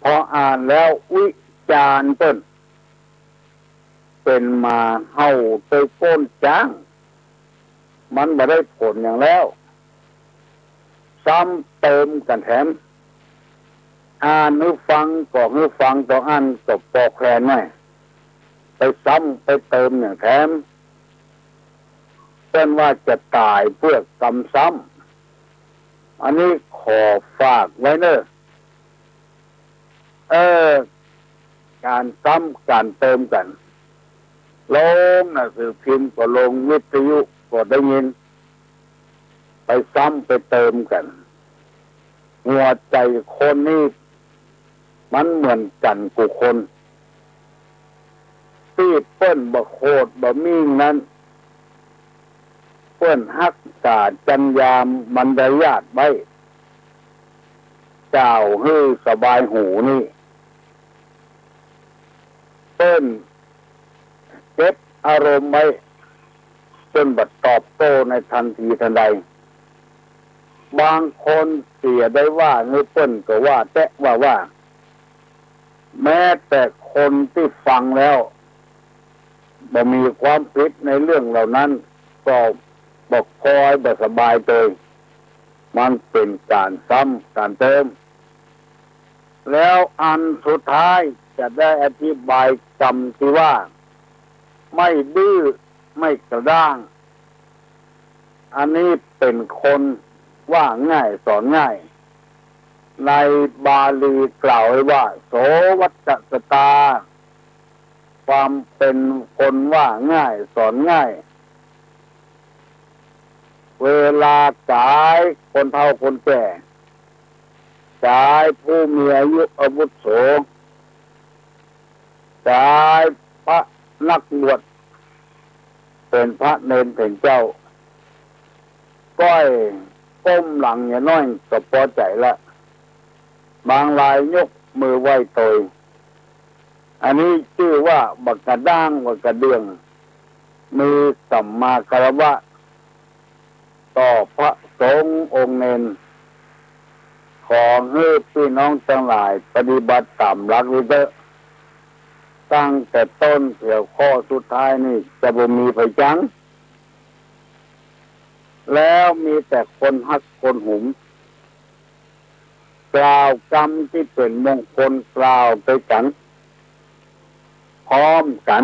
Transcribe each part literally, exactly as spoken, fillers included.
พออ่านแล้ววิจารณ์เปิ้น เป๋นหมาเห่าตวยก้นจ๊าง มันบ่ได้ผลหยังแล้ว ซ้ำเติมกั๋นแถม อ่านหื้อฟังก็หื้อฟัง ตองอั้นก็ปอแคลนไว้ ไปซ้ำไปเติมอย่างแถม เปิ้นว่าจะต๋ายเปื้อกำซ้ำ อันนี้ขอฝากไว้เน่อ เออ ก๋านซ้ำก๋านเติมกั๋น ลงหนังสือพิมพ์ก็ลง วิทยุก็ได้ยิน ไปซ้ำไปเติมกั๋น หัวใจ๋คนนี่มันเหมือนกั๋นกู้คน ตี้เปิ้นบ่โขดบ่มิ่งนั้น เปิ้นฮักษาจัญญามัญญาติไว้ กล่าวหื้อสบายหูนี่ เปิ้นเก็บอารมณ์ไว้ เปิ้นบ่ตอบโต้ในทันทีทันใด บางคนเสียได้ว่าหื้อเปิ้นก็ว่าแต๊ว่าว่า แม้แต่คนตี้ฟังแล้วบ่มีความผิดในเรื่องเหล่านั้น ก็บ่คอยบ่สบายตวย มันเป๋นก๋านซ้ำก๋านเติม แล้วอันสุดท้ายจะได้อธิบายกำตี้ว่า ไม่ดื้อไม่กระด้าง อันนี้เป๋นคนว่าง่ายสอนง่าย ในบาลีกล่าวไว้ว่า โสวัจจะสตา ความเป๋นคนว่าง่ายสอนง่าย เวลาก๋ายคนเฒ่าคนแก่ ก๋ายผู้มีอายุอาวุโส ก๋ายพระนักบวช เป๋นพระเณรเถรเจ้า ก้อยก้มหลังเหียน้อยก็ปอใจ๋ละ บางรายยกมือไหว้ตวย อันนี้จื้อว่าบ่กระด้างบ่กระเดื่อง มีสัมมาคารวะ ต่อพระสงฆ์องค์เณร ขอหื้อปี้น้องตังหลายปฏิบัติต๋ามหลักนี้เต๊อะ ตั้งแต่ต้นเถื้อข้อสุดท้ายนี่จะบ่มีภัยจัง แล้วมีแต่คนฮักคนหุม กล่าวกำตี้เป๋นมงคลกล่าวตวยกั๋น พร้อมกั๋น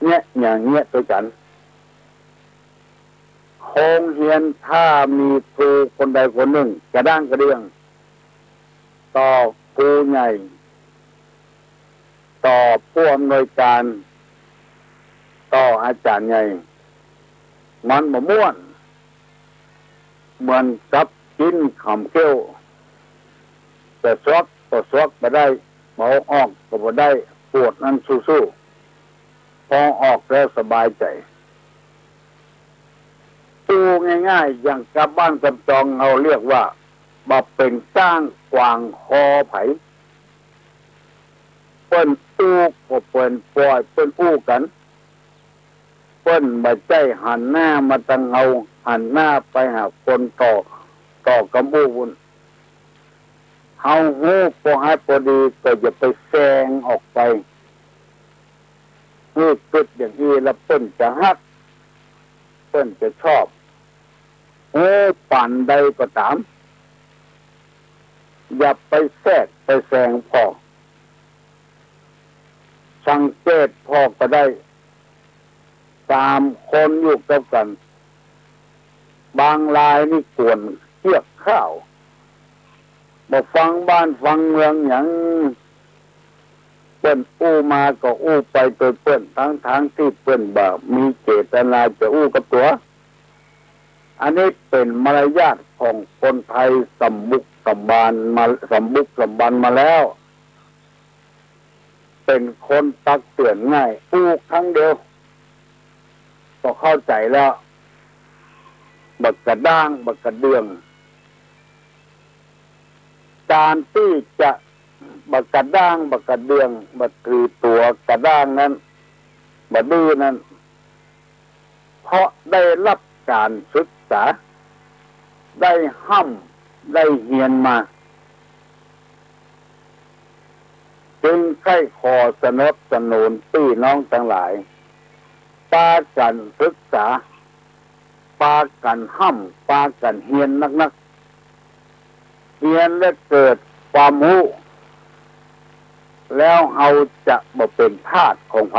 เยียะอย่างเยียะตวยกั๋น โฮงเฮียนถ้ามีครูคนใดคนนึ่งกระด้างกระเดื่อง ต่อครูใหญ่ ต่อผู้อำนวยก๋าน ต่ออาจ๋ารย์ใหญ่ มันบ่ม่วน เหมือนกับจิ๊นขำเขี้ยว จะสวกก็สวกบ่ได้ เอาออกก็บ่ได้ ปวดอันสู้ๆ พอออกแล้วสบายใจ๋ อู้ง่ายๆ อย่างกับบ้านกำจองเฮาเรียกว่า บ่เป๋นก้างขวางคอใผ เปิ้นอู้ก็เปิ้นป่อย เปิ้นอู้กั๋น เปิ้นบ่ใจ้หันหน้ามาตังเฮา หันหน้าไปหาคนต่อ ต่อกำอู้ปู้น เฮาฮู้ปอฮัดปอดีก็อย่าไปแสงออกไป ฮู้กึ๊ดอย่างอี้แล้วเปิ้นจะฮัก เปิ้นจะชอบ ฮู้ปานใดก็ต๋าม อย่าไปแทรกไปแสงผ่อ สังเกตผ่อก็ได้ สามคนอยู่กับกั๋น บางรายนี่กวนเคียกข้าว บ่ฟังบ้านฟังเมืองหยัง เปิ้นอู้มาก็อู้ไปโตยเปิ้น ตังๆ ตี้เปิ้นบ่มีเจตนาจะอู้กับตั๋ว อันนี้เป๋นมารยาทของคนไทยสำบุกสำบานมา สำบุกสำบานมาแล้ว เป๋นคนตักเตื๋อนง่าย อู้ครั้งเดียวก็เข้าใจ๋แล้ว บ่กระด้าง บ่กระเดื่อง ก๋านตี้จะบ่กระด้าง บ่กระเดื่อง บ่ถือตั๋วกระด้างนั้น บ่ดื้อนั้น เพราะได้ฮับก๋านศึกษา ได้ฮ่ำ ได้เฮียนมา ใค่ขอสนับสนุนปี้น้องตังหลาย ปากั๋นศึกษา ปากั๋นฮ่ำ ปากั๋นเฮียนนักๆ เฮียนและเกิดความฮู้ แล้วเฮาจะบ่เป๋นทาสของใผ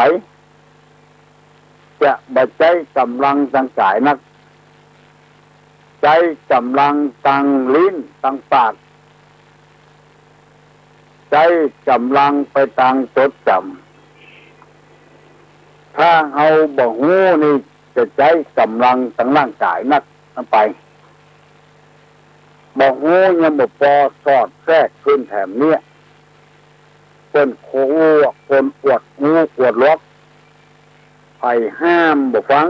จะบ่ใจ๊ก๋ำลังตางก๋ายนัก ใจ๊ก๋ำลังตางลิ้นตางปาก ใจ๊ก๋ำลังไปตางจดจ๋ำ ถ้าเฮาบ่ฮู้นี่จะใจ๊ก๋ำลังตางร่างก๋ายนักนั้นไป บ่ฮู้ยังบ่ปอ สอดแทรกขึ้นแถมเนี้ย เปิ้นโข คนอวดฮู้อวดหลวก ใผห้ามบ่ฟัง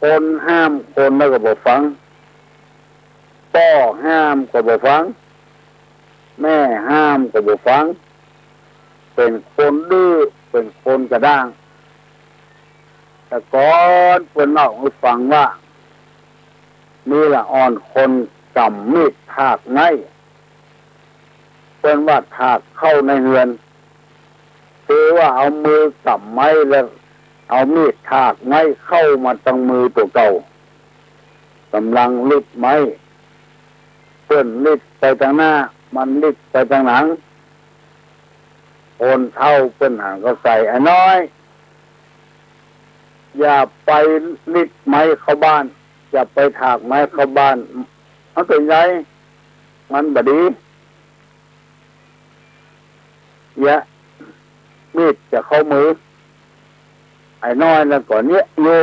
คนห้ามคนแล้วก็บ่ฟัง ป้อห้ามก็บ่ฟัง แม่ห้ามก็บ่ฟัง เป๋นคนดื้อ เป๋นคนกระด้าง แต่ก่อนเปิ้นเล่าหื้อฟังว่า มีละอ่อนคนก๋ำมีดถากไม้ เปิ้นว่าถากเข้าในเฮือน คือว่าเอามือก๋ำไม้แล้วเอามีดถากไม้เข้ามาตางมือตั๋วเก่า ก๋ำลังลิดไม้ เปิ้นลิดไปตางหน้า มันลิดไปตางหลัง คนเฒ่าเปิ้นหันเข้าใส่ ไอ้น้อย อย่าไปลิดไม้เข้าบ้าน อย่าไปถากไม้เข้าบ้าน มันเป๋นไง มันบ่ดี เยียะ มีดจะเข้ามือ ไอ้น้อยนั้นก็เยียะอยู่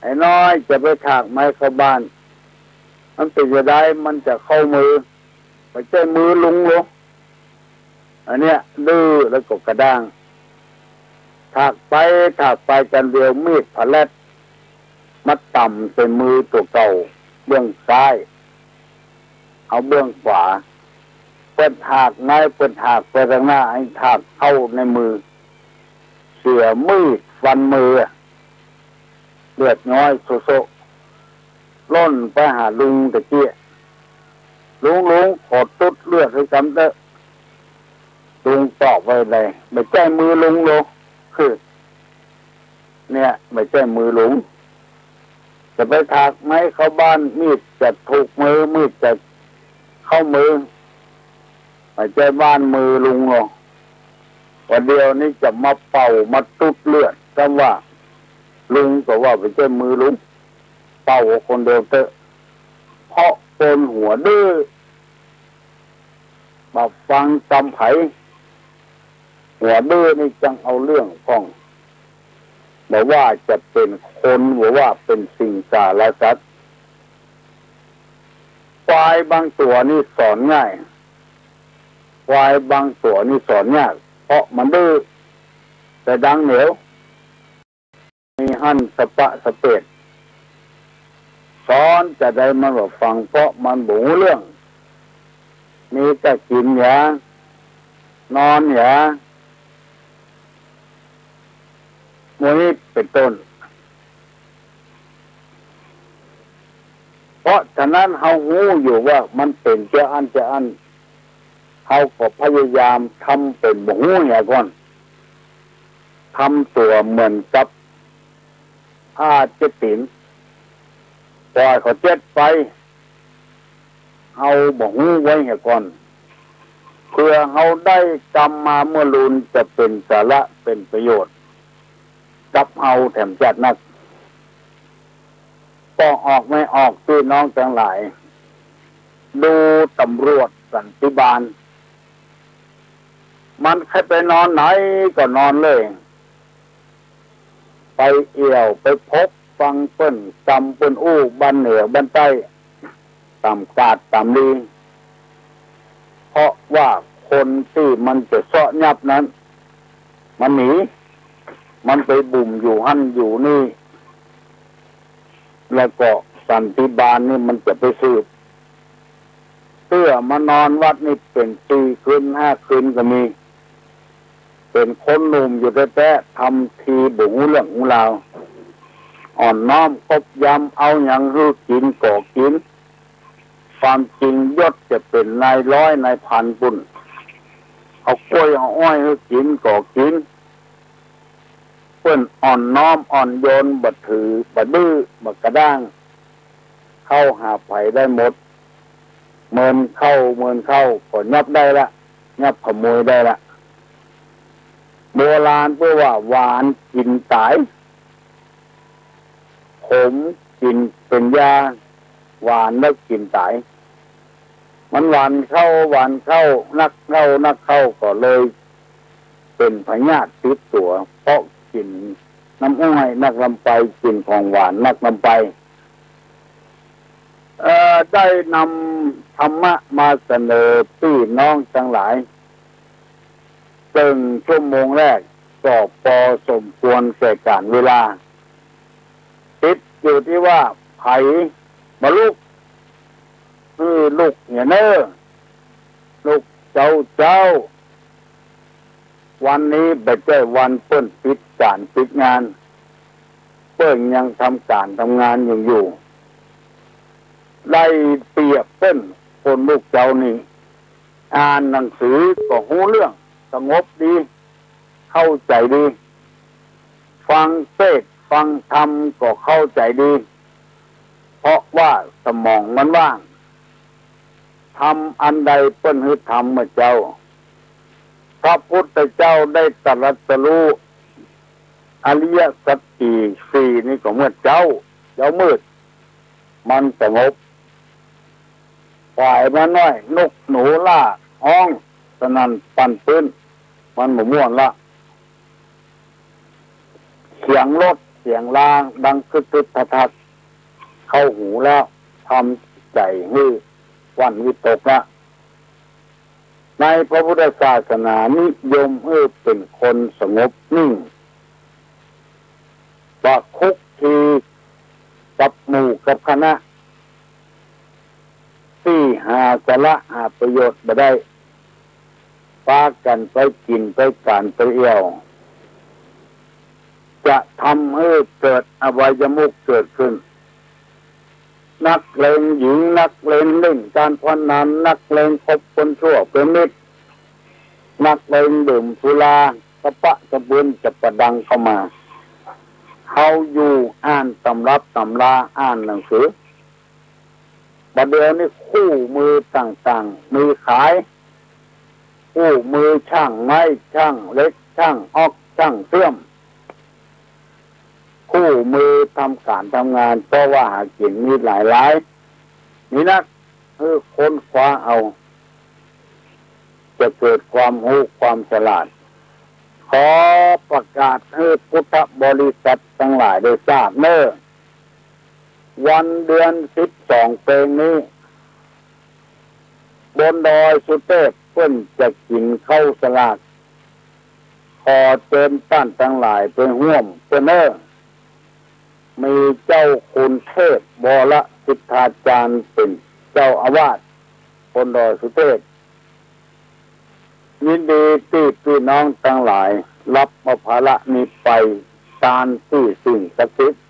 ไอ้น้อยจะไปถากไม้เข้าบ้าน มันเป๋นจะได มันจะเข้ามือ บ่ใจ้มือลุงหรอก อันเนี้ยดื้อแล้วก็กระด้าง ถากไปถากไปจันเดียวมีดผลัดมาต่ำใส่มือตั๋วเก่าเบื้องซ้าย เอาเบื้องขวา เปิ้นถากไม้ เปิ้นถากไปตางหน้า ไอ้ถากเข้าในมือ เสียมีดฟันมือ เลือดย้อยโซะๆ ล่นไปหาลุงตะเกียะ "ลุง ลุง ขอตุ๊ดเลือดหื้อกำเต๊อะ" ลุงตอบว่าไง "บ่ใจ้มือลุงหรอก คือ เนี่ย บ่ใจ้มือลุง จะไปถากไม้เข้าบ้าน มีดจะถูกมือ มีดจะเข้ามือ บ่ใจ้บ้านมือลุงหรอก ว่าเดี๋ยวนี้จะมาเป่ามาตุ๊ดเลือด กำว่าลุงก็ว่าบ่ใจ้มือลุง เป่าเอาคนเดียวเต๊อะ" เพราะคนหัวดื้อ บ่ฟังกำใผ หัวดื้อนี่จังเอาเรื่องพ่อง บ่ว่าจะเป๋นคน บ่ว่าเป๋นสิงสารสัตว์ ควายบางตั๋วนี่สอนง่าย ควายบางตั๋วนี่สอนยาก เพราะมันดื้อ แต่ดังเหนียว มีหั้นสะปะสะเปด สอนจะใดมันบ่ฟัง เพราะมันบ่ฮู้เรื่อง มีแต่กิ๋นหยา นอนหยา หมู่นี้เป๋นต้น เพราะฉะนั้นเฮาฮู้อยู่ว่ามันเป๋นเจ้าอั้นเจ้าอั้น เฮาก็พยายามทำเป๋นบ่ฮู้เหียก่อน ทำตั๋วเหมือนกับผ้าเจ็ดตี๋น ปล่อยเขาเจ็ดไป เฮาบ่ฮู้ไว้เหียก่อน เผื่อเฮาได้กำมาเมื่อลูนจะเป๋นสาระเป๋นประโยชน์กับเฮาแถมจ๊าดนัก ป้อออกแม่ออก ปี้น้องตังหลาย ดูต๋ำรวจสันติบาล มันใค่ไปนอนไหนก็นอนเลย ไปเอี่ยวไปพบฟังเปิ้นกำเปิ้นอู้ บ้านเหนือบ้านใต้ ต๋ามกาดต๋ามลี เพราะว่าคนตี้มันจะเซาะยับนั้น มันหนี มันไปบุ่มอยู่หั้นอยู่นี่ แล้วก็สันติบาลนี่มันจะไปสืบ เตื้อมานอนวัดนี่เป๋นสี่คืนห้าคืนก็มี เป๋นคนหนุ่มอยู่แต๊ๆ ทำทีบ่ฮู้เรื่องฮู้ราว อ่อนน้อมคบยำ เอาหยังหื้อกิ๋นก็กิ๋น ความจริงยศจะเป๋นนายร้อยนายพันปุ้น เอากล้วยเอาอ้อยหื้อกิ๋นก็กิ๋น เปิ้นอ่อนน้อมอ่อนโยน บ่ถือ บ่ดื้อ บ่กระด้าง เข้าหาใผได้หมด เมินเข้า เมินเข้าก็ยับได้ละ ยับขโมยได้ละ โบราณเปิ้นว่า หวานกิ๋นต๋าย ขมกิ๋นเป๋นยา หวานแล้วกิ๋นต๋าย มันหวานเข้า หวานเข้า นักเข้า นักเข้าก็เลยเป๋นพยาธิติดตั๋ว เพราะกิ๋นน้ำอ้อยนักลำไป กิ๋นของหวานนักลำไป เอ่อ ได้นำธรรมะมาเสนอปี้น้องตังหลาย เซิ่งชั่วโมงแรกก็ปอสมควรแก่ก๋านเวลา ติดอยู่ตี้ว่า ใผบ่ลุก หื้อลุกเหียเน่อ ลุกเจ๊าเจ๊า วันนี้บ่ใจ้วันเปิ้นปิดก๋านปิดงาน เปิ้นยังทำก๋านทำงานอยู่ อยู่ ได้เปรียบเปิ้นคนลุกเจ๊านี่ อ่านหนังสือก็ฮู้เรื่อง สงบดี เข้าใจ๋ดี ฟังเตศน์ฟังธรรมก็เข้าใจ๋ดี เพราะว่าสมองมันว่าง ธรรมอันใดเปิ้นหื้อธรรมเมื่อเจ๊า พระพุทธเจ้าได้ตรัสรู้อริยสัจสี่ สี่นี่ก็เมื่อเจ๊า เจ๊ามืด มันสงบ ฝ่ายมาน้อย นกหนูล่าฮ้องสนั่นปั่นปื้น มันบ่ม่วนละ เสียงรถเสียงราดังคึกคึกคักคัก เข้าหูแล้ว ทำใจ๋หื้อหวั่นวิตกละ ในพระพุทธศาสนานิยมหื้อเป๋นคนสงบนิ่ง บ่คลุกคลีกับหมู่กับคณะ ตี้หาสาระหาประโยชน์บ่ได้ ปากั๋นไปกิ๋นไปก๋านไปเอี่ยว จะทำหื้อเกิดอบายมุขเกิดขึ้น นักเลงหญิง นักเลงเล่นก๋านพนัน นักเลงคบคนชั่วเป๋นมิตร นักเลงดื่มสุรา สะปะสะปืนจะปะดังเข้ามา เฮาอยู่อ่านต๋ำรับต๋ำรา อ่านหนังสือ บ่าเดี่ยวนี้คู่มือต่างๆ มีขาย คู่มือช่างไม้ ช่างเหล็ก ช่างอ๊อก ช่างเสี้ยม คู่มือทำก๋านทำงาน เพราะว่าหากิ๋นมีหลายๆ มีนัก หื้อค้นคว้าเอา จะเกิดความฮู้ความฉลาด ขอประกาศหื้อพุทธบริษัทตังหลายได้ทราบเน่อ วันเดือนสิบสองเพ็งนี้ บนดอยสุเทพเปิ้นจะกิ๋นข้าวสลาก ขอเจิญต้านตังหลายไปฮ่วมเปิ้นเน่อ มีเจ้าคุณเทพวรสิทธาจารย์เป๋นเจ้าอาวาสบนดอยสุเทพ ยินดีตี้ปี้น้องตังหลาย ฮับเอาภาระนี้ไป ตานตี้สิ่งศักดิ์สิทธิ์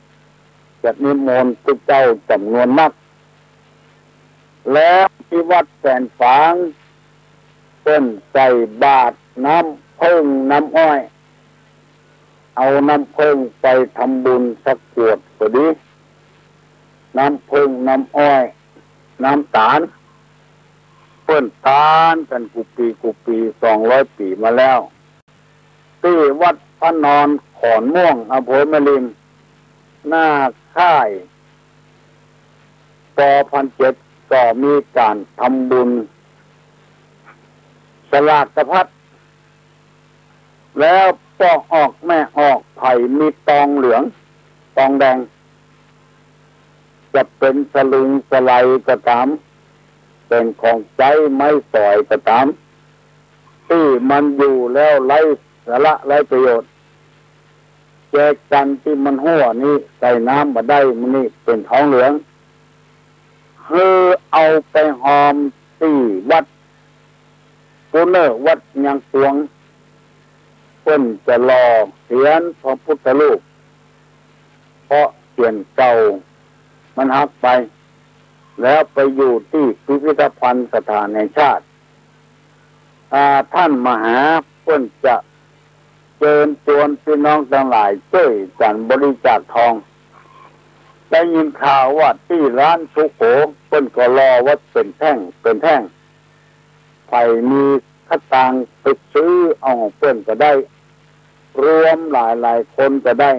จะนิมนต์ตุ๊เจ้าจ๋ำนวนนัก แล้วตี้วัดแสนฝาง เปิ้นใส่บาตรน้ำเผิ้งน้ำอ้อย เอาน้ำเผิ้งไปทำบุญสักขวดก็ดี น้ำเผิ้งน้ำอ้อย น้ำต๋าล เปิ้นตานกั๋นกู้ปี๋กู้ปี๋ สองร้อยปี๋มาแล้ว ตี้วัดพระนอนขอนม่วง อำเภอแม่ริม หน้าค่าย ป.พันเจ็ด ก็มีก๋านทำบุญสลากพัด แล้วป้อออกแม่ออกไผ่มีตองเหลือง ตองแดง จะเป๋นสลุงสะใลก็ต๋าม เป๋นของใจ๊ไม้สอยก็ต๋าม ตี้มันอยู่แล้วไร้สาระไร้ประโยชน์ แจกั๋นตี้มันฮั่วนี้ ใส่น้ำบ่ได้ มันนี้เป๋นตองเหลือง หื้อเอาไปฮอมตี้วัดปูเน่อ วัดยางปวง เปิ้นจะหล่อเสียรพระพุทธรูป เพราะเสียรเก่ามันหักไป แล้วไปอยู่ตี้พิพิธภัณฑ์สถานแห่งชาติ อ่า ต้านมหาเปิ้นจะเจิญจวนปี้น้องตังหลายจ้วยกั๋นบริจาคตอง ได้ยินข่าวว่าตี้ร้านสุโข เปิ้นก็หล่อไว้เป๋นแท่งเป๋นแท่ง ใผมีสตางค์ไปซื้อเอาของเปิ้นก็ได้ รวมหลายๆ คนก็ได้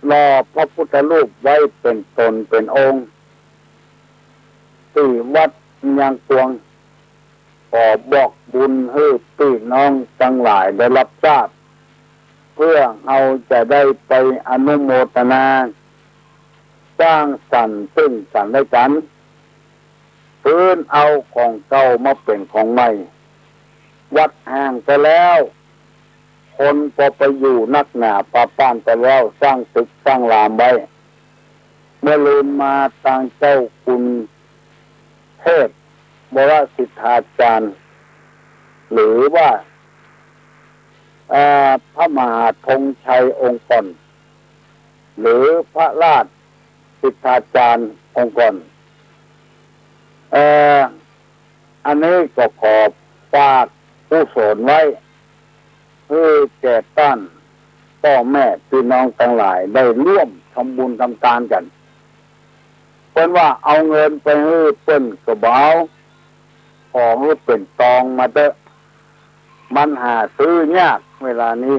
หล่อพระพุทธรูปไว้เป๋นต๋นเป๋นองค์ ตี้วัดยางกวง ขอบอกบุญหื้อปี้น้องตังหลายได้ฮับทราบ เปื้อเฮาจะได้ไปอนุโมทนา สร้างสรรค์ซึ่งกั๋นและกั๋น ฟื้นเอาของเก่ามาเป๋นของใหม่ วัดฮ้างไปแล้ว คนก็ไปอยู่นักหนาปาป้านไปแล้ว สร้างตึกสร้างรามไว้ เมื่อลืนมาตางเจ้าคุณเทพวรสิทธาจารย์ หรือว่า เอ่อ พระมหาธงชัยองค์ก่อน หรือพระราชสิทธาจารย์องค์ก่อน เอ่อ อันนี้ก็ขอฝากกุศลไว้ หื้อแก่ต้านป้อแม่ปี้น้องตังหลายได้ร่วมทำบุญทำตานกั๋น เปิ้นว่าเอาเงินไปหื้อเปิ้นก็บ่เอา ขอหื้อเป๋นตองมาเต๊อะ มันหาซื้อยากเวลานี้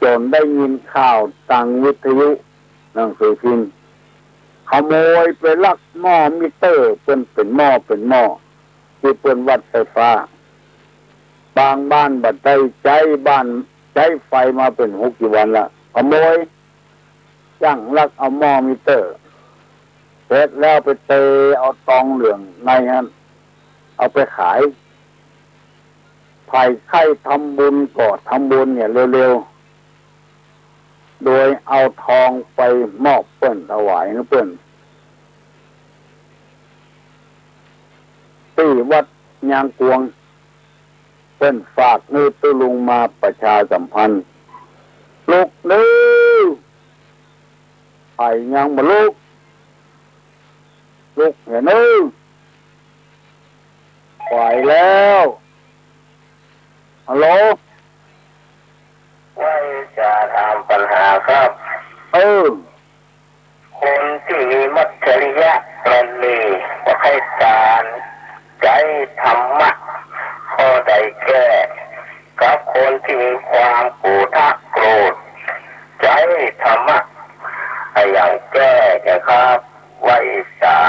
จ๋นได้ยินข่าวตางวิทยุ หนังสือพิมพ์ ขโมยไปลักหม้อมิเตอร์ เปิ้นเป๋นหม้อเป๋นหม้อ ตี้เปิ้นวัดไฟฟ้า บางบ้านบ่ได้ใจ๊ บ้านใจ๊ไฟมาเป๋นหกสิบวันละ ขโมย จ้างลักเอาหม้อมิเตอร์ เสร็จแล้วไปเตะเอาตองเหลืองในหั้น เอาไปขาย ใผใค่ทำบุญก็ทำบุญเนี่ยเร็วๆ โดยเอาตองไปมอบเปิ้น ถวายหื้อเปิ้น ตี้วัดยางกวง เปิ้นฝากหื้อตุ๊ลุงมาประชาสัมพันธ์ ลุกเน้อ ใผยังบ่ลุก ลุกเหียเน้อ ไปแล้ว ฮัลโหล ว่าจะถามปัญหาครับ เออ คนตี้มีมัจฉริยะตระหนี่บ่ใค่ตาน ใจ๊ธรรมะข้อใดแก้ กับคนตี้มีความโกฏะโกรธ ใจ๊ธรรมะอะหยังแก้ครับ ไหว้สา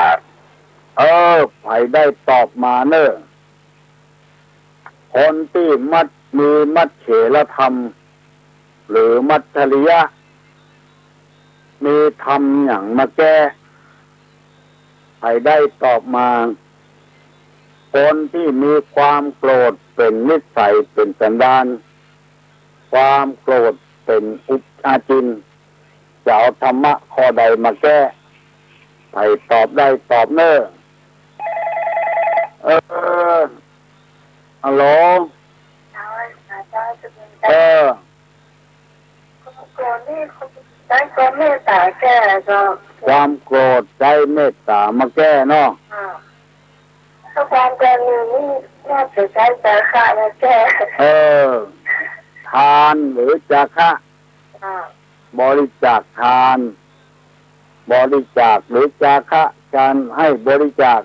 เออ ใผได้ตอบมาเน้อ คนตี้มัจ มีมัจเฉรธรรม หรือมัจฉริยะ มีธรรมหยังมาแก้ ใผได้ตอบมา คนตี้มีความโกรธเป๋นนิสัยเป๋นสันดาน ความโกรธเป๋นอุป อาจิน จะเอาธรรมะข้อใดมาแก้ ใผตอบได้ตอบเน้อ เออ ฮัลโหล เออ ความโกรธนี่ใจ๊เมตต๋าแก้ก็ ความโกรธใจ๊เมตต๋ามาแก้เนาะ อ่า ถ้าความตระหนี่นี่น่าจะใจ๊จาคะมาแก้ เออ ทานหรือจาคะ อ่า บริจาคทาน บริจาคหรือจาคะ การให้บริจาค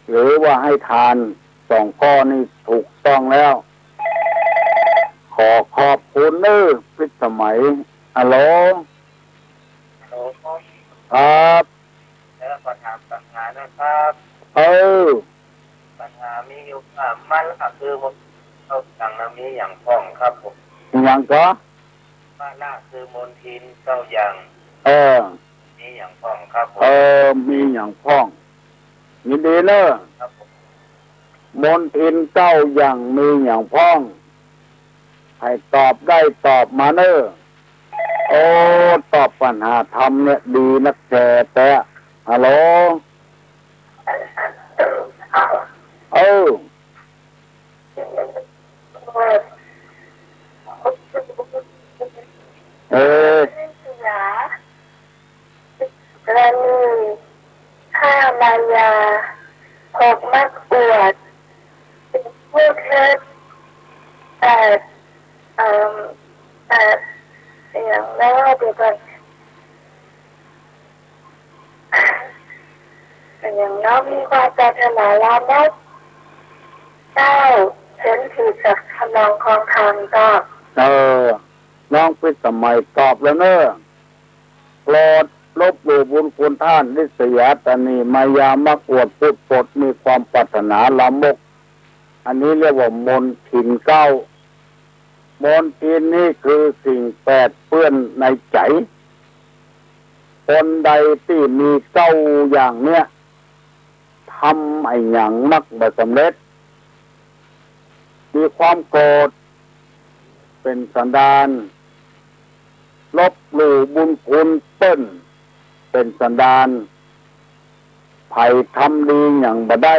หรือว่าให้ทาน สองข้อนี้ถูกต้องแล้ว ขอขอบคุณเน้อ พิสมัย ฮัลโหล ฮัลโหล ครับ แล้วขอถามปัญหานะครับ เออ ปัญหามีอยู่ว่า มาละคือมณฑินเก้าอย่างนะ มีหยังพ่องครับผม หยังก็ มาละคือมณฑินเก้าอย่าง เออ มีหยังพ่องครับผม เออ มีหยังพ่อง ยินดีเน้อ ครับผม มณฑินเก้าอย่างมีหยังพ่อง ใผตอบได้ตอบมาเน้อ โอ้ ตอบปัญหาธรรมเนี่ยดีนักแท้แต๊ ฮัลโหล เออ เออ กรณี ฆ่ามายา หก มักอวด ความปรารถนาลามก เจ้า เห็นผิดจากทำนองคลองธรรม ตอบ เออ น้องพิสมัยตอบแล้วเนอะ โกรธ ลบหลู่บุญคุณท่าน ริษยา ตณี มายา มักอวด พูดปด มีความปรารถนาลามก อันนี้เรียกว่ามลทินเก๊า มลทินนี่คือสิ่งแปดเปื้อนในใจ๋ คนใดตี้มีเก๊าอย่างเนี้ย ทำอะหยังมักบ่สำเร็จ มีความโกรธเป๋นสันดาน ลบหลู่บุญคุณเปิ้นเป๋นสันดาน ใผทำดีหยังบ่ได้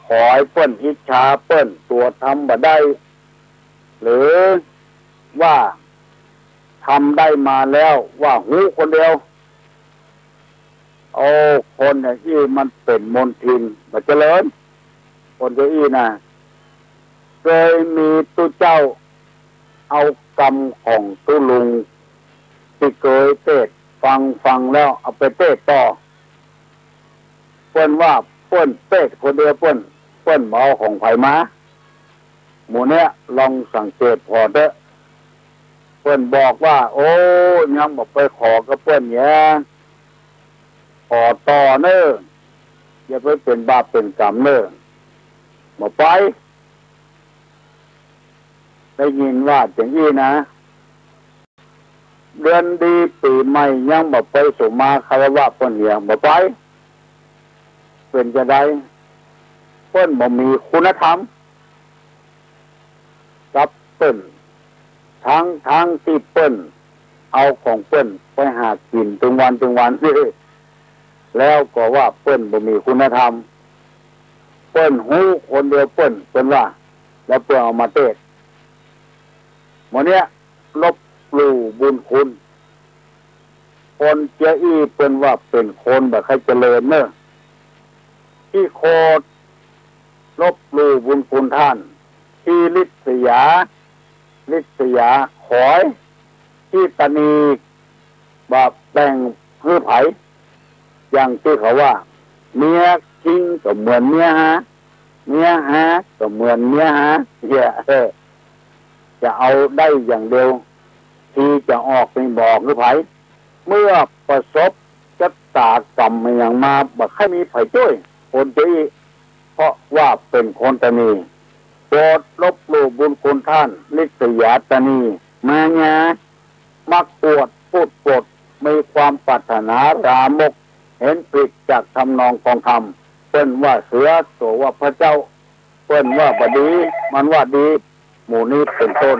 ขอหื้อเปิ้นอิจฉาเปิ้น ตั๋วทำบ่ได้ หรือว่าทำได้มาแล้วว่าฮู้คนเดียว โอ้ คนอย่างอี้มันเป๋นมลทิน บ่เจริญ คนอย่างอี้นะ เกยมีตุ๊เจ้าเอากำของตุ๊ลุงตี้เกยเตศน์ฟัง ฟังแล้วเอาไปเตศน์ต่อ เปิ้นว่าเปิ้นเตศน์คนเดียวเปิ้น เปิ้นบ่เอาของใผมา หมู่เนี้ยลองสังเกตผ่อเต๊อะ เปิ้นบอกว่า โอ้ ยังบ่ไปขอกับเปิ้นเหีย ขอต่อเน่อ อย่าไปเป๋นบาปเป๋นก๋รรมเน่อ บ่ไป ได้ยินว่าอย่างอี้นะ เดือนดีปี๋ใหม่ยังบ่ไปสุมาคารวะเปิ้นเหีย บ่ไป เป๋นจาใด เปิ้นบ่มีคุณธรรมกับเปิ้น ตึงๆ ตี้เปิ้นเอาของเปิ้นไปหากิ๋นตึงวันตึงวัน แล้วก็ว่าเปิ้นบ่มีคุณธรรม เปิ้นฮู้คนเดียวเปิ้น เปิ้นว่า แล้วเปิ้นเอามาเตศน์ หมู่เนี้ยลบหลู่บุญคุณ คนเจียอี้เปิ้นว่าเป๋นคนบ่ใค่เจริญเน่อ ขี้โขด ลบหลู่บุญคุณท่าน ขี้ริษยา ริษยา ขอย ขี้ตณี บ่แบ่งหื้อใผ อย่างตี้เขาว่า เมียคิงก็เหมือนเมียฮา เมียฮาก็เหมือนเมียหา เหีย เออ จะเอาได้อย่างเดียว ทีจะออกนี่บ่ออกหื้อใผ เมื่อประสบชะตากรรมอะหยังมา บ่ใค่มีใผจ้วย คนเจียอี้ เพราะว่าเป๋นคนตณี โกรธ ลบหลู่บุญคุณท่าน ริษยา ตณี มายา มักอวด พูดปด มีความปรารถนาลามก เห็นผิดจากทำนองคลองธรรม เปิ้นว่าเสือ ตั๋วว่าพระเจ้า เปิ้นว่าบ่ดี มันว่าดี หมู่นี้เป๋นต้น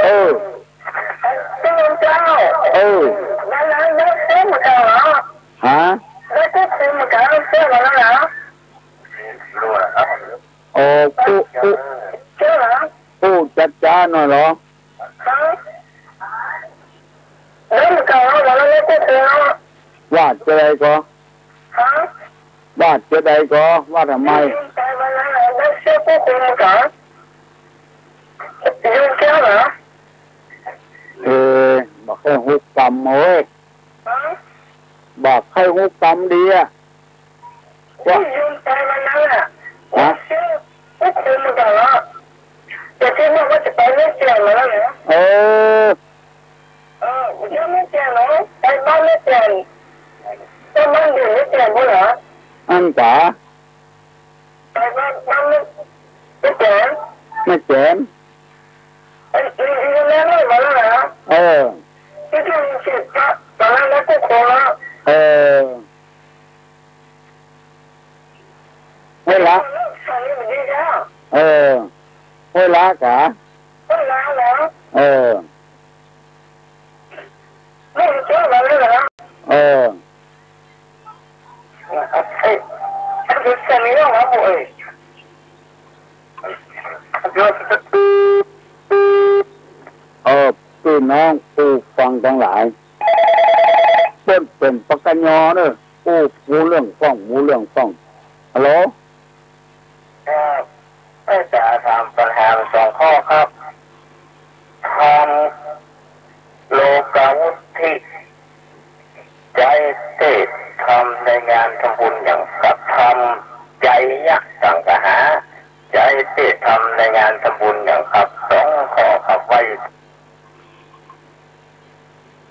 เออ เออ ฮะ โอ้ อู้ อู้ อู้จ๊าๆ หน่อยเหรอ ว่าจะใดก่อ ว่าจะใดก่อ ว่าทำไม เออ บ่ใค่ฮู้กำเว้ย บ่ใค่ฮู้กำดีอะ ว่า ฮะ เออ เออ เดี๋ยวแม่เปลี่ยนเหรอ ไปบ้านแม่เปลี่ยน ไปบ้านอยู่แม่เปลี่ยนพู้นเหรอ อั้นกา ไปบ้าน บ้านแม่ แม่แจ๋ม แม่แจ๋ม เอ้ย อยู่ อยู่แม่ไม่มาแล้วเหรอ เออ ที่ที่มีสิทธิ์พระตอนนั้นแม่กู้โคแล้ว เออ ห้วยละ เออ ห้วยละกา ห้วยละเหรอ เออ เออ เออ ปี้น้องผู้ฟังตังหลาย เปิ้นเป๋นปกญอเน่อ อู้ ฮู้เรื่องฟ้อง ฮู้เรื่องฟ้อง ฮัลโหล ครับ เอ้ย จะถามปัญหาสองข้อครับ ทำโลกาวุธที่ใจ๊เตศน์ทำในงาน ทำบุญหยังครับ ทำไจยะสังคหะ ไจเตศน์ทำในงานทำบุญหยังครับ สองข้อครับ ไว้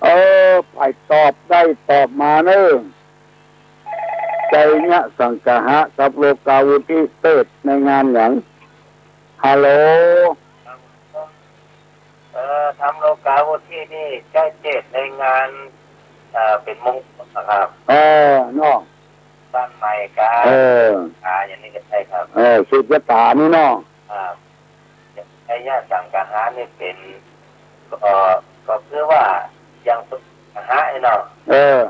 เออ ใผตอบได้ตอบมาเน่อ ไจยะสังคหะกับโลกาวุทิเตศน์ในงานหยัง ฮัลโหล เอ่อ ทำโลกาวุทินี่ไจเตศน์ในงาน เอ่อ เป๋นมงคลนะครับ เออ เนาะ บ้านใหม่กา เออ อ่า อย่างนี้ก็ใช่ครับ เออ สืบชะต๋านี่เนาะ ครับ ไจยะสังคหะนี่เป๋น เอ่อ ก็คือว่ายังสังคหะไอ้เนาะ เออ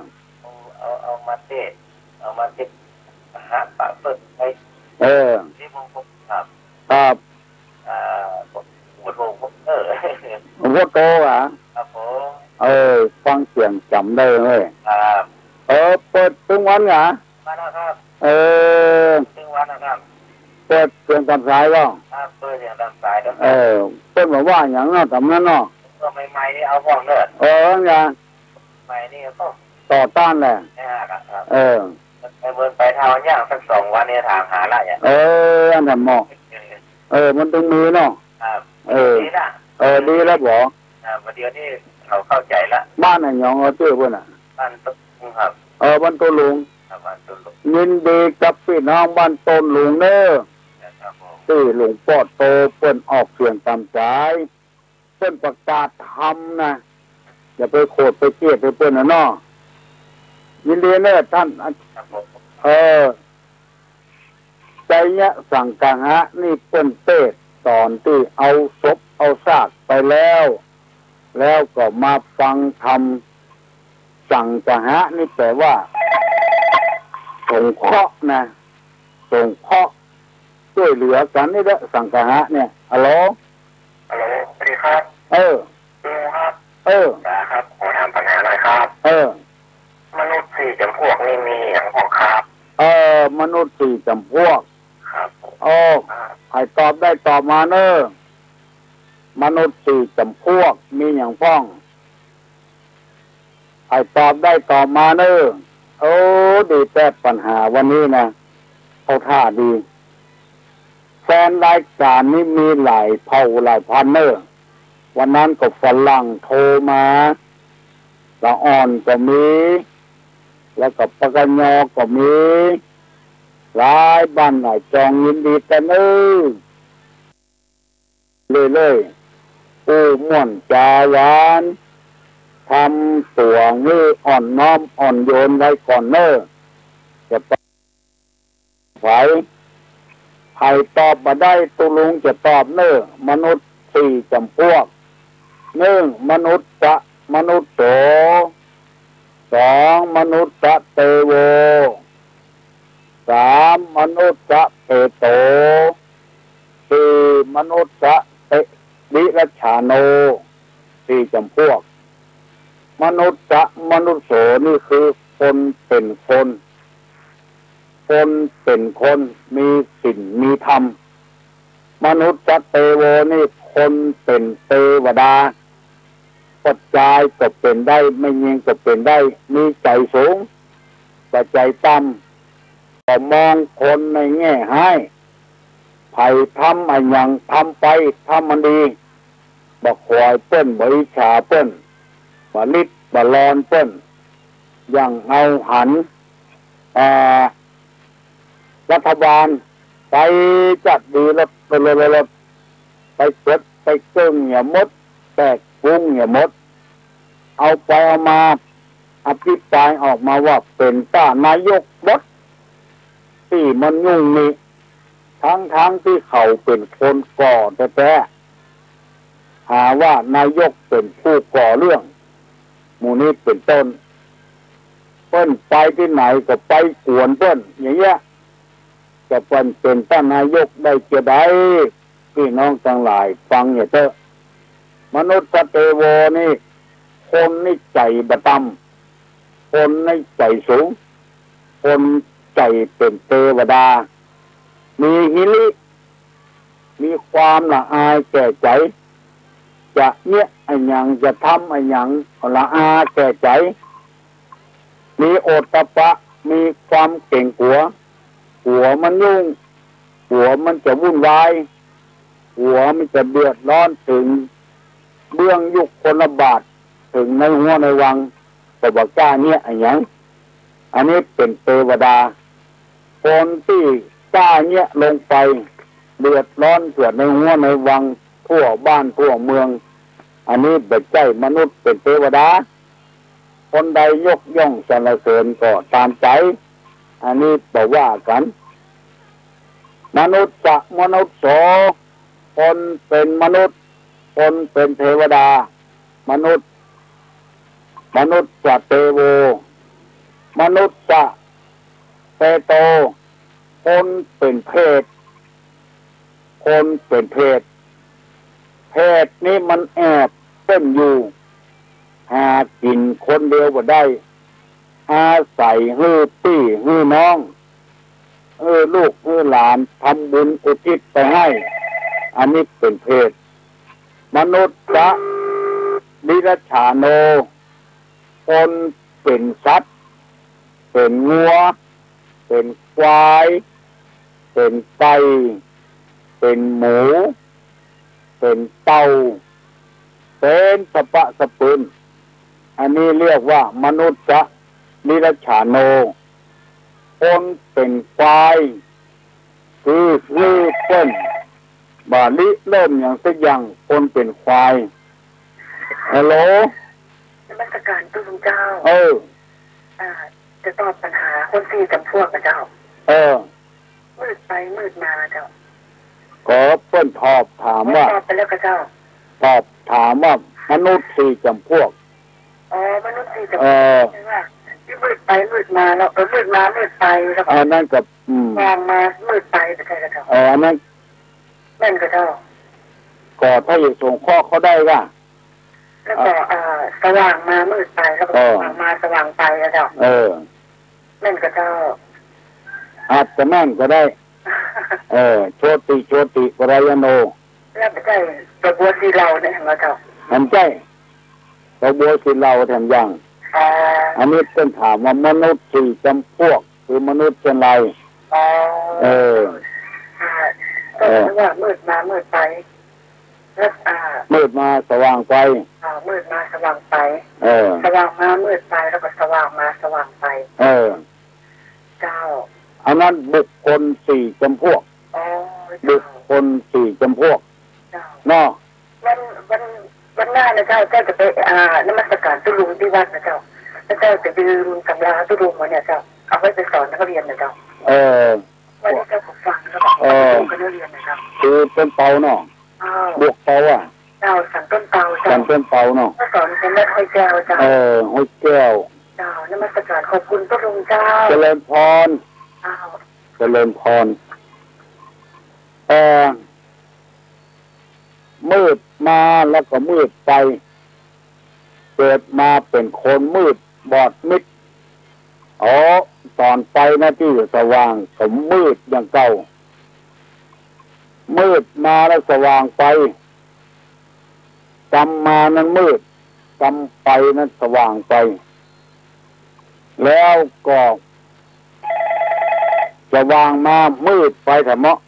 เอา เอา เอามาเตศน์ เอามาเตศน์ หาปะเปิ้นไป เออ ที่มงคลครับ ครับ อ่า หมวดหมู่ เออ หลวงพ่อโตเหรอ ครับผม เออ ฟังเสียงจ๋ำได้เว้ย ครับ เออ เปิดตึงวันเหรอ มาแล้วครับ เออ ตึงวันนะครับ เปิดเสียงต๋ามสายก็ ครับ เปิดเสียงต๋ามสายด้วยครับ เออ เปิ้นบ่าว่าหยังเนาะ ต๋ามนั้นเนาะ เมื่อใหม่ๆนี่เอาพ่องเด้อ เออ ว่าหยัง ใหม่นี่ก็ต่อต้านแหละ ไม่ห้าครับ เออ ไปเมืองไปเท่าย่างสักสองวันนี่ถามหาละอย่าง เออ อันนั้นเหมาะ เออ มันตึงมีเนาะ ครับ เออ ดีละ เออ ดีแล้วบ่ อ่า ประเดี๋ยวนี้เขาเข้าใจ๋ละ บ้านไหนหยอง เอาจื้อเปิ้นน่ะ บ้านโต้นลุงครับ เออ บ้านโต้นลุง ครับ บ้านโต้นลุง ยินดีกับปี้น้องบ้านโต้นลุงเน่อ ครับผม ตี้หลวงป้อโตเปิ้นออกเสียงต๋ามสาย เปิ้นประกาศธรรมนะ อย่าไปโขดไปเกลียดไปเปิ้นนะเนาะ ยินดีเน่อต้าน ครับผม เออ ไจยะสังคหะนี่เปิ้นเตศน์ต๋อนตี้เอาศพเอาซากไปแล้ว แล้วก็มาฟังธรรม สังคหะนี่แป๋ว่า สงเคราะห์นะ สงเคราะห์ จ้วยเหลือกั๋นนี่แหละ สังคหะเนี่ย ฮัลโหล ฮัลโหล สวัสดีครับ เออ ลุงครับ เออ ป๋าครับ ขอถามปัญหาหน่อยครับ เออ มนุษย์สี่จ๋ำพวกนี่มีหยังพ่องครับ เออ มนุษย์สี่จ๋ำพวก ครับผม โอ้ ครับ ใผตอบได้ตอบมาเน่อ มนุษย์สี่จ๋ำพวกมีหยังพ่อง ใผตอบได้ตอบมาเน่อ โอ้ ดีแต๊ปัญหาวันนี้นะ เข้าท่าดี แฟนรายก๋านนี้มีหลายเผ่าหลายพันธุ์เน่อ วันนั้นก็ฝรั่งโทรมา ละอ่อนก็มี แล้วก็ปกยก็มี หลายบ้านหลายจอง ยินดีแต๊เน่อ เรื่อยๆ อู้ม่วนจ๋าหวาน ทำตั๋วหื้ออ่อนน้อมอ่อนโยนไว้ก่อนเน่อ จะไป ใผ ใผตอบบ่ได้ ตุ๊ลุงจะตอบเน่อ มนุษย์สี่จ๋ำพวก นึ่ง มนุสสะมนุสโส สอง มนุสสะเตโว สาม มนุสสะเปโต สี่ มนุสสะเต วิรัจฉาโน สี่จ๋ำพวก มนุสสะมนุสโสนี่คือคนเป๋นคน คนเป๋นคน มีศีลมีธรรม มนุสสะเตโวนี่คนเป๋นเตวดา ปัจจายก็เป๋นได้ แม่ญิงก็เป๋นได้ มีใจ๋สูง บ่ใจ๋ต่ำ บ่มองคนในแง่ฮ้าย ใผทำอะหยังทำไป ทำอันดี บ่ขวายเปิ้น บ่อิจฉาเปิ้น บ่ริดบ่ลอนเปิ้น อย่างเอาหัน อ่า รัฐบาลไปจัดดีรถ รถ รถ รถ ไปเกิดไปเกิ่งเหียหมด แตกกุ้งเหียหมด เอาไปเอามาอภิปรายออกมาว่าเป๋นต้านนายกหมด ตี้มันยุ่งนี่ ทั้งๆ ตี้เขาเป๋นคนก่อแต๊ๆ หาว่านายกเป๋นผู้ก่อเรื่อง หมู่นี้เป๋นต้น เปิ้นไปตี้ไหนก็ไปกวนเปิ้น อย่างเงี้ย จะเปิ้นเป๋นต้านนายกได้จาใด ปี้น้องตังหลายฟังเหียเต๊อะ มนุสสะเตโวนี่ คนนี่ใจ๋บ่ต่ำ คนนี่ใจ๋สูง คนใจ๋เป๋นเตวดา มีหิริ มีความละอายแก่ใจ๋ จะเยียะอะหยัง จะทำอะหยังก็ละอาแก่ใจ๋ มีโอตตัปปะ มีความเก๋งกั๋ว กั๋วมันยุ่ง กั๋วมันจะวุ่นวาย กั๋วมันจะเดือดร้อนเถิงเบื้องยุคคลบาท เถิงในฮั้วในวัง ก็บ่กล้าเยียะอะหยัง อันนี้เป๋นเตวดา คนตี้กล้าเยียะลงไป เดือดร้อนเถิงในฮั้วในวัง ทั่วบ้านทั่วเมือง อันนี้บ่ใจ้มนุษย์ เป๋นเตวดา คนใดยกย่องสรรเสริญก็ตามใจ๋ อันนี้บ่ว่ากั๋น มนุสสะมนุสโส คนเป๋นมนุษย์ คนเป๋นเตวดา มนุสสะ มนุสสะเตโว มนุสสะเปโต คนเป๋นเปรต คนเป๋นเปรต เปรตนี้มันแอบเปิ้นอยู่ หากิ๋นคนเดียวบ่ได้ อาศัยหื้อปี้หื้อน้อง หื้อลูกหื้อหลานทำบุญอุทิศไปหื้อ อันนี้เป๋นเปรต มนุสสะดิรัจฉาโน คนเป๋นสัตว์ เป๋นงัว เป๋นควาย เป๋นไก่ เป๋นหมู เป๋นเต่า เป๋นสะปะสะปืน อันนี้เรียกว่ามนุสสะดิรัจฉาโน คนเป๋นควาย คือ คือเปิ้นบ่าริเริ่มหยังสักอย่าง คนเป๋นควาย ฮัลโหล นมัสการตุ๊ลุงเจ้า เออ อ่า จะตอบปัญหาคนสี่จ๋ำพวกนะเจ้า เออ มืดไปมืดมาเจ้า ก็เปิ้นตอบถามว่า ตอบไปแล้วกาเจ้า ตอบถามว่ามนุษย์สี่จ๋ำพวก อ๋อ มนุษย์สี่จ๋ำพวก เออ ใจ้ว่าตี้มืดไปมืดมาแล้ว เออ มืดมามืดไปแล้วก็ อันนั้นก็ อืม สว่างมามืดไป ใจ้กาเจ้า เออ อันนั้น แม่นกาเจ้า ก็ถ้าจะสงเคราะห์เขาได้ก็ แล้วก็ เอ่อ สว่างมามืดไป แล้วก็ เออ สว่างมาสว่างไปกาเจ้า เออ แม่นกาเจ้า อาจจะแม่นก็ได้ เออ โชติโชติปรายโน แล้วบ่ใจ้ตะบัวสีเหล่าเนี่ยกาเจ้า หันใจ้ ตะบัวสีเหล่าแถมยัง อ๋อ อันนี้เปิ้นถามว่ามนุษย์สี่จ๋ำพวก คือมนุษย์เช่นไร อ๋อ เออ อ่า ก็ เออ คือว่ามืดมามืดไป แล้ว อ่า มืดมาสว่างไป อ่า มืดมาสว่างไป เออ สว่างมามืดไป แล้วก็สว่างมาสว่างไป เออ เจ้า อันนั้นบุคคลสี่จ๋ำพวก อ๋อ เจ้า บุคคลสี่จ๋ำพวก เจ้า เนาะ วัน วัน วันหน้านะเจ้า เจ้าจะไป อ่า นมัสการตุ๊ลุงตี้วัดนะเจ้า แล้วเจ้าจะยืมตำราตุ๊ลุงมาเนี่ยเจ้า เอาไว้ไปสอนนักเรียนนะเจ้า เออ วันนี้เจ้าก็ฟังแล้วก็ เออ เอาไปดูกับนักเรียนนะเจ้า คือต้นเปาเนาะ เจ้า บวกเปาอะ เจ้า สันต้นเปาเจ้า สันต้นเปาเนาะ ก็สอนกันวัดห้วยแก้วเจ้า เออ ห้วยแก้ว เจ้า นมัสการขอบคุณตุ๊ลุงเจ้า เจริญพร เจ้า เจริญพร เออ มืดมาแล้วก็มืดไป เกิดมาเป๋นคนมืดบอดมิด อ๋อ ต๋อนไปนะตี้สว่างก็มืดอย่างเก่า มืดมาแล้วสว่างไป กำมานั้นมืด กำไปนั้นสว่างไป แล้วก็ สว่างมามืดไปแถมเนาะ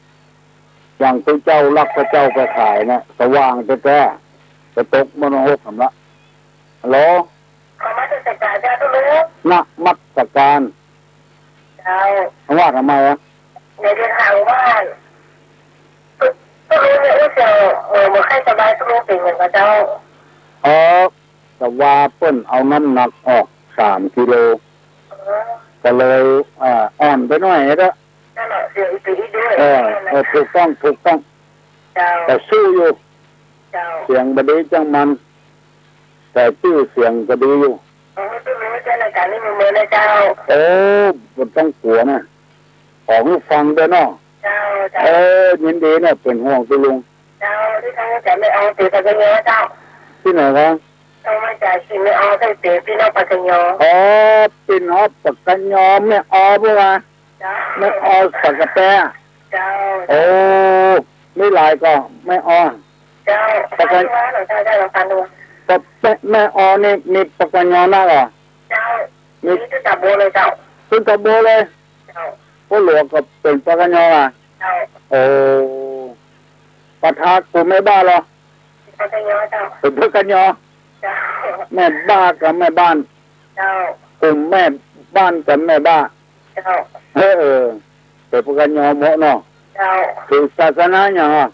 อย่างตี้เจ้าลักพระเจ้าไปขายนะ สว่างแต๊ๆ ไปตกมรณหกแถมละ ฮัลโหล นมัสการเจ้าตุ๊ลุง นมัสการ เจ้า ว่าทำไมอะ ในเดินทางบ้าน ตุ๊ลุงเนี่ยอู้เสี่ยว เออ บ่ค่อยสบาย ตุ๊ลุงเป๋นหยังกาเจ้า เออ แต่ว่าเปิ้นเอาน้ำหนักออกสามกิโล เออ ก็เลย อ่า อ่อนไปหน่อยเด้อ นั่นแหละ เสี่ยวอีกปีอีกด้วย เออ เออ ถูกต้อง ถูกต้อง เจ้า แต่สู้อยู่ เจ้า เสียงบ่ดีจังมัน แต่จื้อเสียงก็ดีอยู่ โอ้ ตุ๊ลุงเจ้า รายการนี้มีเมินนะเจ้า โอ้ บ่ต้องกั๋วนะ ขอหื้อฟังเด้อเนาะ เจ้า เจ้า เออ ยินดีนะ เป๋นห่วงตุ๊ลุง เจ้า ตี้ทางจะไม่เอาเต๋อปากกะยอเจ้า ตี้ไหนวะ เอามาจากกิ๋นไม่เอาใต้เต๋อปี้น้องปากกะยอ อ๋อ ปี้น้องปากกะยอ แม่ออเปิ้นว่า เจ้า แม่ออสักกะแต เจ้า โอ้ มีหลายก่อ แม่ออ เจ้า ปากกะ เจ้า เจ้า เจ้า เจ้า ก็แม่ แม่ออนี่มีปากกะยอนักเหรอ เจ้า มี มีตี้ตะโบเลยเจ้า ขึ้นตำบลเลย เจ้า ป้อหลวงก็เป๋นปกญ อ่ะ เจ้า โอ้ ประธานกลุ่มแม่บ้านเหรอ ปกญ เจ้า เป๋นปกญ เจ้า แม่บ้านกับแม่บ้าน เจ้า กลุ่มแม่บ้านกับแม่บ้าน เจ้า เออ เออ เป๋นปกญ หมดเนาะ เจ้า ถือศาสนาหยังอ่ะ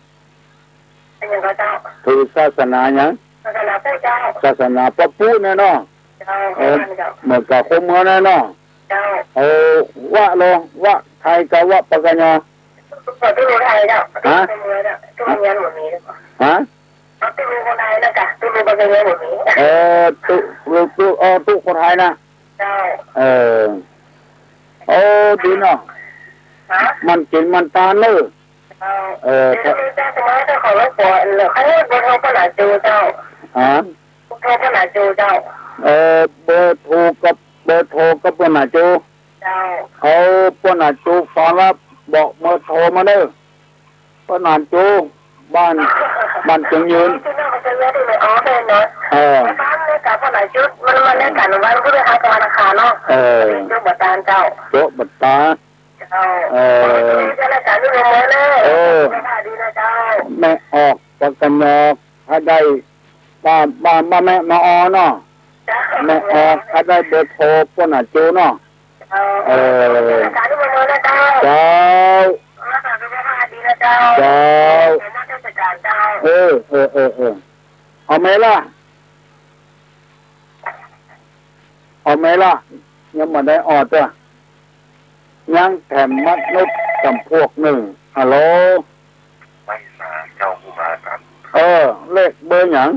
อันหยังก็เจ้า ถือศาสนาหยัง ศาสนาพุทธเจ้า ศาสนาพระพุทธเนี่ยเนาะ เจ้า เออ เจ้า เหมือนกับคนเมืองเนี่ยเนาะ เจ้า เออ วะโล วะไทยกับวะปกญ ตุ๊ลุไทยเจ้า ฮะ ตุ๊ลุเมืองเจ้า ตุ๊ลุเมืองบ่มีเจ้า ฮะ ตุ๊ลุคนไทยนะกะ ตุ๊ลุปกญบ่มี เออ ตุ๊ ตุ๊ ตุ๊ เออ ตุ๊คนไทยนะ เจ้า เออ โอ้ ดีเนาะ ฮะ มันกิ๋นมันตานเนอะ เจ้า เออ เดี๋ยวเจ้าจะมาเจ้าของรถปวดเหลือ ใครเบอร์โทรป้อหนาจูเจ้า ฮะ เบอร์โทรป้อหนาจูเจ้า เออ เบอร์โทรกับ เบอร์โทรกับป้อหนาจู เจ้า เอาป้อหนาจูฟังแล้วบอกเบอร์โทรมาเด้อ ป้อหนาจู บ้าน บ้านเจียงยืน เออ บ้านเนี่ยกับป้อหนาจู มันมาแลกกั๋นวันพฤหัสกับวันอังคารเนาะ เออ โจ๊ะบ่ตานเจ้า โจ๊ะบ่ตาน เจ้า เออ เจ้าหน้าที่เจ้าหน้าที่เจ้าหน้าที่ เออ สวัสดีนะเจ้า แม่ออกปกญ ถ้าได้ บ้าน บ้าน บ้านแม่มาออเนาะ เจ้า แม่ออก ถ้าได้เบอร์โทรป้อหนาจูเนาะ เจ้า เออ เจ้าหน้าที่เจ้าหน้าที่เจ้า เจ้า สวัสดีนะเจ้า เจ้า เจ้า เออ เออ เออ เออ เอาไหมล่ะ เอาไหมล่ะ ยังบ่ได้ออดจ้ะ ยังแถมมนุษย์จำพวกนึ่ง ฮัลโหล ไม่ทราบเจ้าครูบาครับ เออ เลขเบอร์หยัง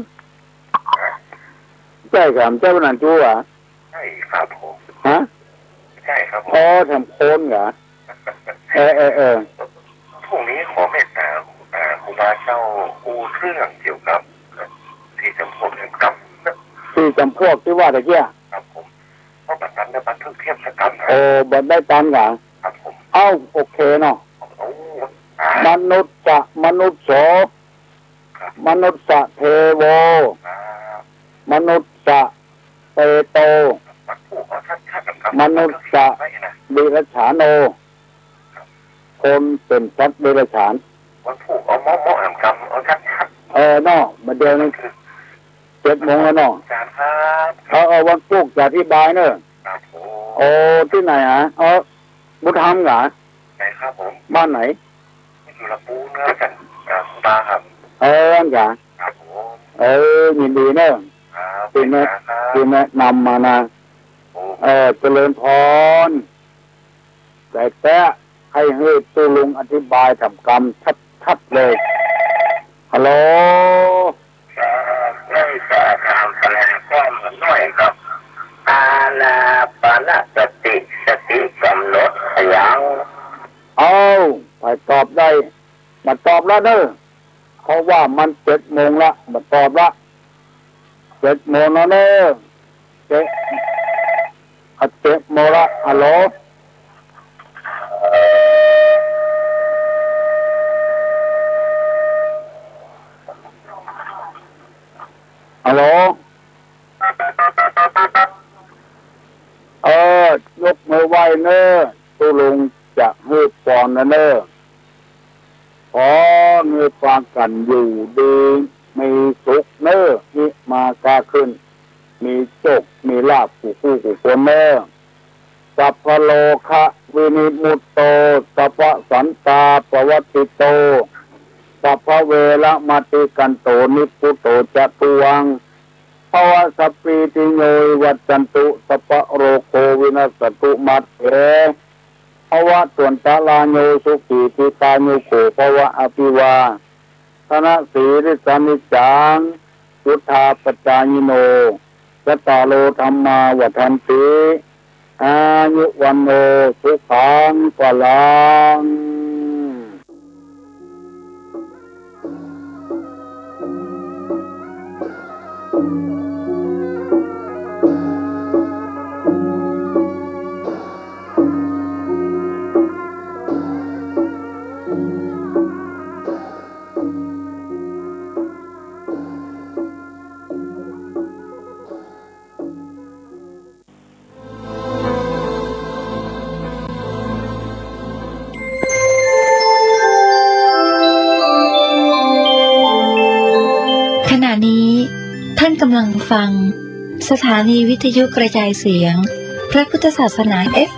ใจ้ครับ ใจ้ป้อหนาจู๋อ่ะ ใช่ครับผม ฮะ ใช่ครับผม อ๋อ แถมคนเหรอ เออ เออ เออ พรุ่งนี้ขอเมตตา อ่า ครูบาเจ้าอู้เรื่องเกี่ยวกับ สี่จำพวกเนี่ยครับ สี่จำพวกตี้ว่าตะกี้ ครับผม เพราะบัดนั้นเนี่ยบันทึกเทศกาลนะ โอ้ บ่ได้ตามกั๋น ครับผม เอ้า โอเคเนาะ โอ้ อ่า มนุสสะ มนุสโส ครับ มนุสสะเทโว ครับ มนุสสะเปโต วันพูกเอาชัดๆนะครับ มนุสสะ ไว้นะ ดิรัจฉาโน ครับ คนเป๋นสัตว์ดิรัจฉาน วันพูกเอาเหมาะๆ แหมกำ เอาชัดๆ เออเนาะ บ่าเดี่ยวนี้ คือ เจ็ดโมงแล้วเนาะ อาจ๋ารย์ครับ เออ เออ วันพูกจะอธิบายเนอะ ครับผม โอ้ ตี้ไหนฮะ เออ บุญธรรมเหรอ ไหนครับผม บ้านไหน อยู่ลำพูนครับอาจ๋ารย์ อ่า ครูบาครับ เออ เหรอ ครับผม เออ ยินดีเนอะ ครับ ตี้แนะ ครับ ตี้แนะนำมานะ โอ้ เออ เจริญพร แต่แต๊ ใค่หื้อตุ๊ลุงอธิบายแถมกำชัดๆ เลย ฮัลโหล ครับ ได้จะถามแสดงความหน่อยครับ อานาปานสติ สติก๋ำหนดอะหยัง เอ้า ใผตอบได้ บ่ตอบละเนอะ เพราะว่ามันเจ็ดโมงละ บ่ตอบละ เจ็ดโมงแล้วเนอะ เจ็ด อ่ะ เจ็ดโมงละ ฮัลโหล ฮัลโหล เออ ยกมือไหว้เนอะ ตุ๊ลุงจะหื้อปอนนะเนอะ ขอหื้อปากั๋นอยู่ดีมีสุขเนอะ ฮิมาก้าขึ้น มีโชค มีลาภ กู้คู่กู้คนเนอะ สัพพะโรคะวินิมุตโต สัพพะสันตาปะวัตติโต สัพพะเวระมะติกันโต นิพพุตโตจะตุวัง ภะวะสัพพีติโยวิวัชชันตุ สัพพะโรโควินัสสันตุ มาเต ภะวะตวันตะราโย สุขีทีคายุโกภะวะ อะภิวาทะนะสีลิสสะนิจจัง วุฑฒาปะจายิโน จัตตาโรธัมมาวัฑฒันติ อายุวัณโณ สุขัง พะลัง ขณะนี้ท่านกำลังฟังสถานีวิทยุกระจายเสียงพระพุทธศาสนา เอฟ